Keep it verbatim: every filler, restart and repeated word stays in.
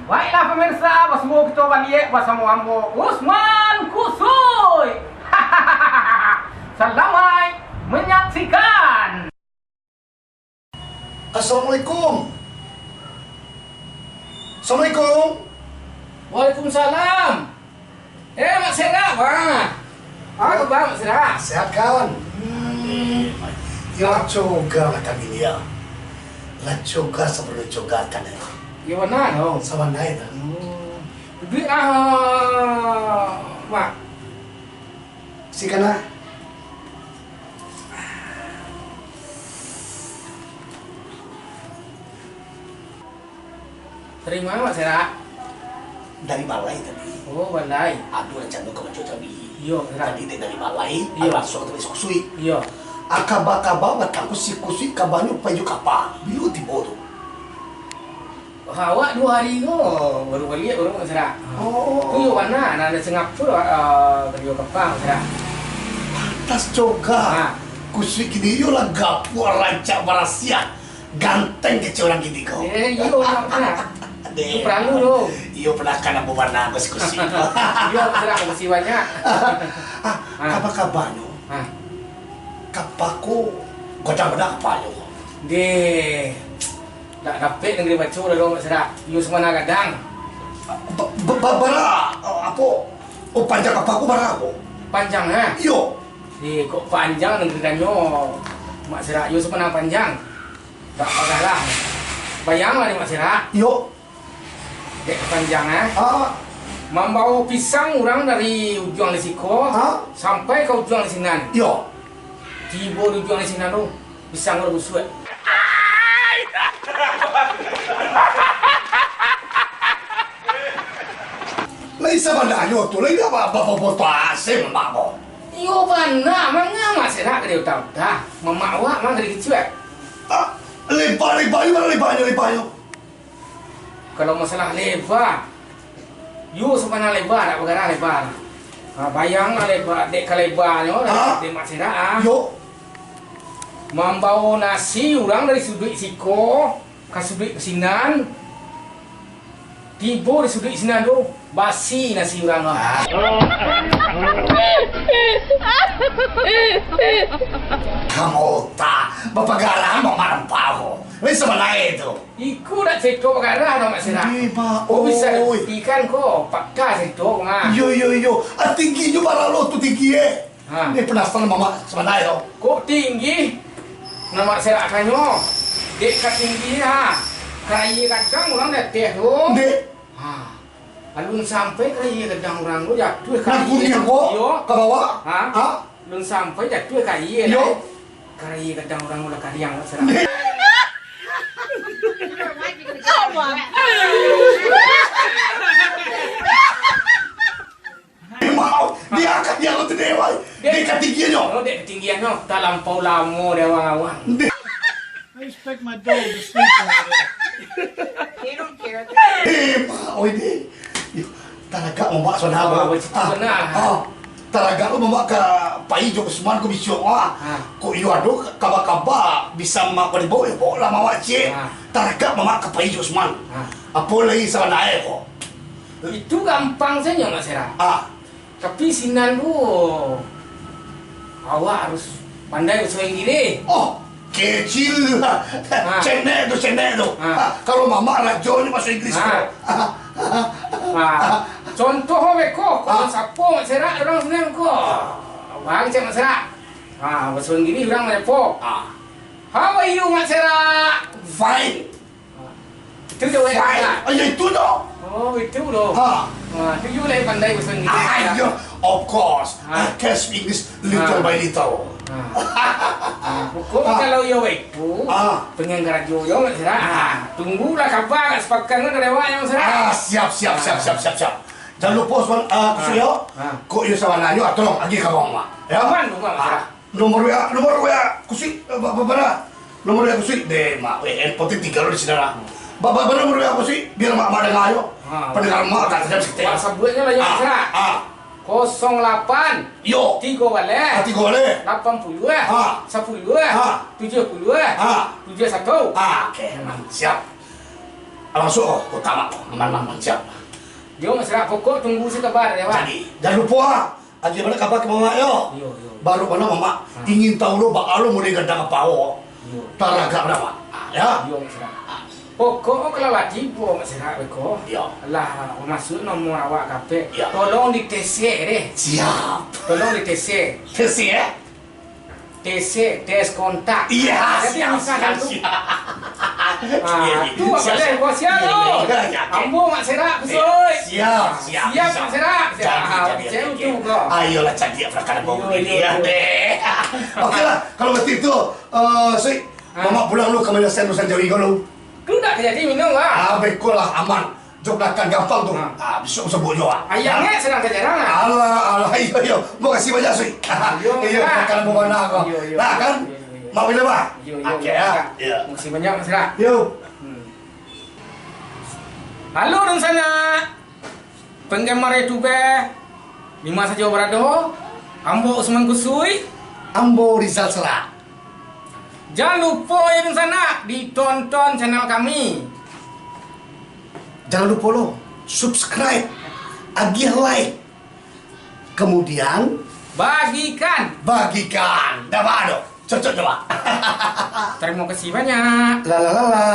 Baiklah pemirsa, basamo kito baliak basamo ambo, Usman Kusui. Salamaik manyaksikan. Assalamualaikum. Assalamualaikum. Waalaikumsalam. Eh, Mak Serak, Bang. Apa kabar, Mak Serak? Sehat, kawan. Hmm. Yo, coga lah kami ni, yo. Lah coga sabalun coga kan, yo. Yo, bana tu. Sabana itu. Hmm. Duduak lah, Mak. Sikan lah. Dari ma, Mak Serak? Dari balai tadi. Oh, balai. Ado rancana ka mancuci cabi. Iyo, Serak. Jadi dek dari balai, iyo, langsuang ka si Kusui. Iyo. Kaba-kaba batang ko si Kusui kabanyo pai jo kapa. Bilo tibo tu? Awak duo hari ko baru baliak, baru, Mak Serak. Oh. Tu iyo bana, nan dari Singapura, ah, baliau ka Pahang, Mak Serak. Pantas coga. Ha. Kusui kini iyo lah gapuak, rancak, barasiah, ganteng kecek urang kini ko. Eh, iyo, Mak Serak. Deh. Itu paralu tu. Iyo, panakan ambo bana ko si Kusui. Iyo, Mak Serak, makasih banyak. Ah, ha, kaba-kabanyo? Ha. Kapa ko gadang bana kapanyo? Deh. Ndak dapek nagari baco lah doh, Mak Serak. Iyo sabana gadang. Ba-, ba-, ba-, bara, eh, apo? Oh, panjang kapa ko bara ko? Panjang, ha? Iyo. Eh, kok panjang nagari danyo, Mak Serak. Iyo sabana panjang. Ndak pagarah. Bayanglah dek Mak Serak. Iyo. Dek panjang, eh. Ha? Mambawo pisang urang dari ujuang di siko, ha, sampai ka ujuang di sinan. Iyo. Tibo di ujuang di sinan tu, pisang urang busuak. Lai sabananyo tu, lai ndak ba-, ba-, ba-, ba-, mamak ko. Iyo bana, manga Mak Serak ka diuta-uta. Mamak awak mah dari kecek. Ah, leba-lebanyo, mano leba-lebanyo? Kalau masalah leba, yo sabana leba, ndak bagarah leba. Ha, bayanglah leba, dek ka lebanyo, ha? Dek Mak Serak, ah. Yo. Mambawo nasi urang dari suduik siko ka suduik sinan, tibo di suduik sinan tu, basi nasi urang tu. Ah. Kamu ta, bapagarah mamak ko. Lai sabana itu. Iko ndak carito bagarah doh, Mak Serak. Ih, Mak, ko bisa oi. Buktikan ko, fakta carito ko mah. Iyo, iyo, iyo. Ah, tingginyo bara lo tu tinggi, eh. Ha. Ni panasaran mamak sabananyo. Kok tinggi? Nan Mak Serak tanyo. Dek ka tinggi, ha. Ka aia gadang urang di ateh tu. Dek. Ha. Alun sampai ka aia gadang urang tu jatuah ka aia. Nan kuniang ko? Iyo. Ka bawah? Ha? Ha? Alun sampai jatuah ka aia. Iyo. Lai. Ka aia gadang urang tu lah kariang, Mak Serak. Dek. Mau, diangkat dia tu dek, wai. Dek. Dek katinggiannyo. Oh, dek katinggiannyo. Talampau lamo di awang-awang. Dek. I expect my dog to sleep over there. They don't care. Eh, Mak, oi, dek. Yo, taragak mamak sabananyo. Ah, bacito bana. Ah, taragak lo mamak ka pai jo Usman ko bisuak, ah. Ah. Kok iyo ado kaba-kaba bisa mamak ko dibaok, yo baoklah mamak ciek. Ah. Taragak mamak ka pai jo Usman. Ah. Apo lai sabananyo ko? Itu gampang sajo, Mak Serak. Ah. Tapi sinan tu, awak harus pandai baso Inggirih. Oh, kecil lah. Ha. Cenek tu, cenek tu. Ha. Ha, kalau mamak rajonyo baso Inggirih tu. Ha. Ha. Contoh beko, ha, kalau sapo Mak Serak urang sinan ko. Bang cek Mak Serak. Ha, baso Inggirih urang apo? Ha. How are you, Mak Serak? Fine. Itu jawab. Fine. Ah, ya itu doh. Oh, itu doh. Ha. Ha, tu you lah pandai baso Inggirih. Ah, ya, of course. Ha. I can speak English little by little. Ha. Ha. Pokok kalau yo itu, ha, pengen karajo yo, Mak Serak. Ha. Tunggulah kaba agak sapakan kan dari awak, Mak Serak. Ah, siap, siap, siap, siap, siap, siap. Jan lupo, Usman, ah, Kusui yo. Ha. Kok yo sabananyo, ah, tolong agiah ka mamak. Ya. Aman, Mak Serak. Nomor W A, nomor W A Kusui, eh, ba-, ba-, bara? Nomor W A Kusui, deh, mak, eh, handphone tu tingga lo di sinan lah. Ba-, ba-, bara nomor W A Kusui, biar mak, mak danga yo. Ha. Pandanga mak, tak tajam saketek. Mak sabuiknyo lah, yo, ah, Serak. Ah. Kosong lapan. Yo. Tigo baleh. Ah, tigo baleh. Lapan puluah. Ah. Sapuluah. Ah. Tujuah puluah. Ah. Tujuah satu. Ah, oke, aman. Siap. Langsung, oh, kota mak, aman, aman, aman, siap. Yo, Mak Serak, pokok tunggu se kaba dari awak. Jadi, jangan lupo, ah. Agiah bana kaba ka mamak yo. Yo, yo. Baru bana mamak ingin tahu lo, baa lo model gadang apo awak. Yo. Taragak bana, Mak. Ah, ya. Yo, Mak Serak. Pokok kalau lah tibo, Mak Serak, beko. Yo. Lah, masuak nomor awak kapek. Yo. Tolong ditesek deh. Siap. Tolong ditesek. Tesek, eh? Tesek, tes kontak. Iya, siap, siap, siap. Ah, tu siap, boleh, siap. Bos, siap, lo. Iya, iya, iya, iya. Ambo Mak Serak, Kusoi. Siap, siap, siap, siap. Mak Serak, siap. Jadi, jadi, jadi, jadi. Ayolah, cadiak perkara bau ini, ya, deh. Oke lah, kalau begitu, eh, Soi, Mamak pulang lu ka manyalesaian urusan Jawi kau lu. Tu dak jadi minum, ah. Ah, beko lah, aman. Jok dakan gampang tu. Ah, bisuak sabuik jo, ah. Ayam ni sadang tajarang, ah. Alah, alah, iyo, iyo. Makasih banyak, Soi. Iyo, iyo, Mak. Makan bubana kau. Iyo, iyo, iyo, iyo. Nah, kan? Mak bila, Mak? Iyo, iyo, iyo, Mak. Oke, ya. Iyo. Makasih banyak, Mak Serak. Iyo. Hmm. Halo, dunsanak. Penggemar YouTube, di ma sajo barado, ambo Usman Kusui. Ambo Rizal Serak. Jan lupo, yo, dunsanak, ditonton channel kami. Jangan lupa lo, subscribe, agiah like, kemudian bagikan. Bagikan. Dah, Pak, aduh. Cocok, coba. Terima kasih banyak. La, la, la, la.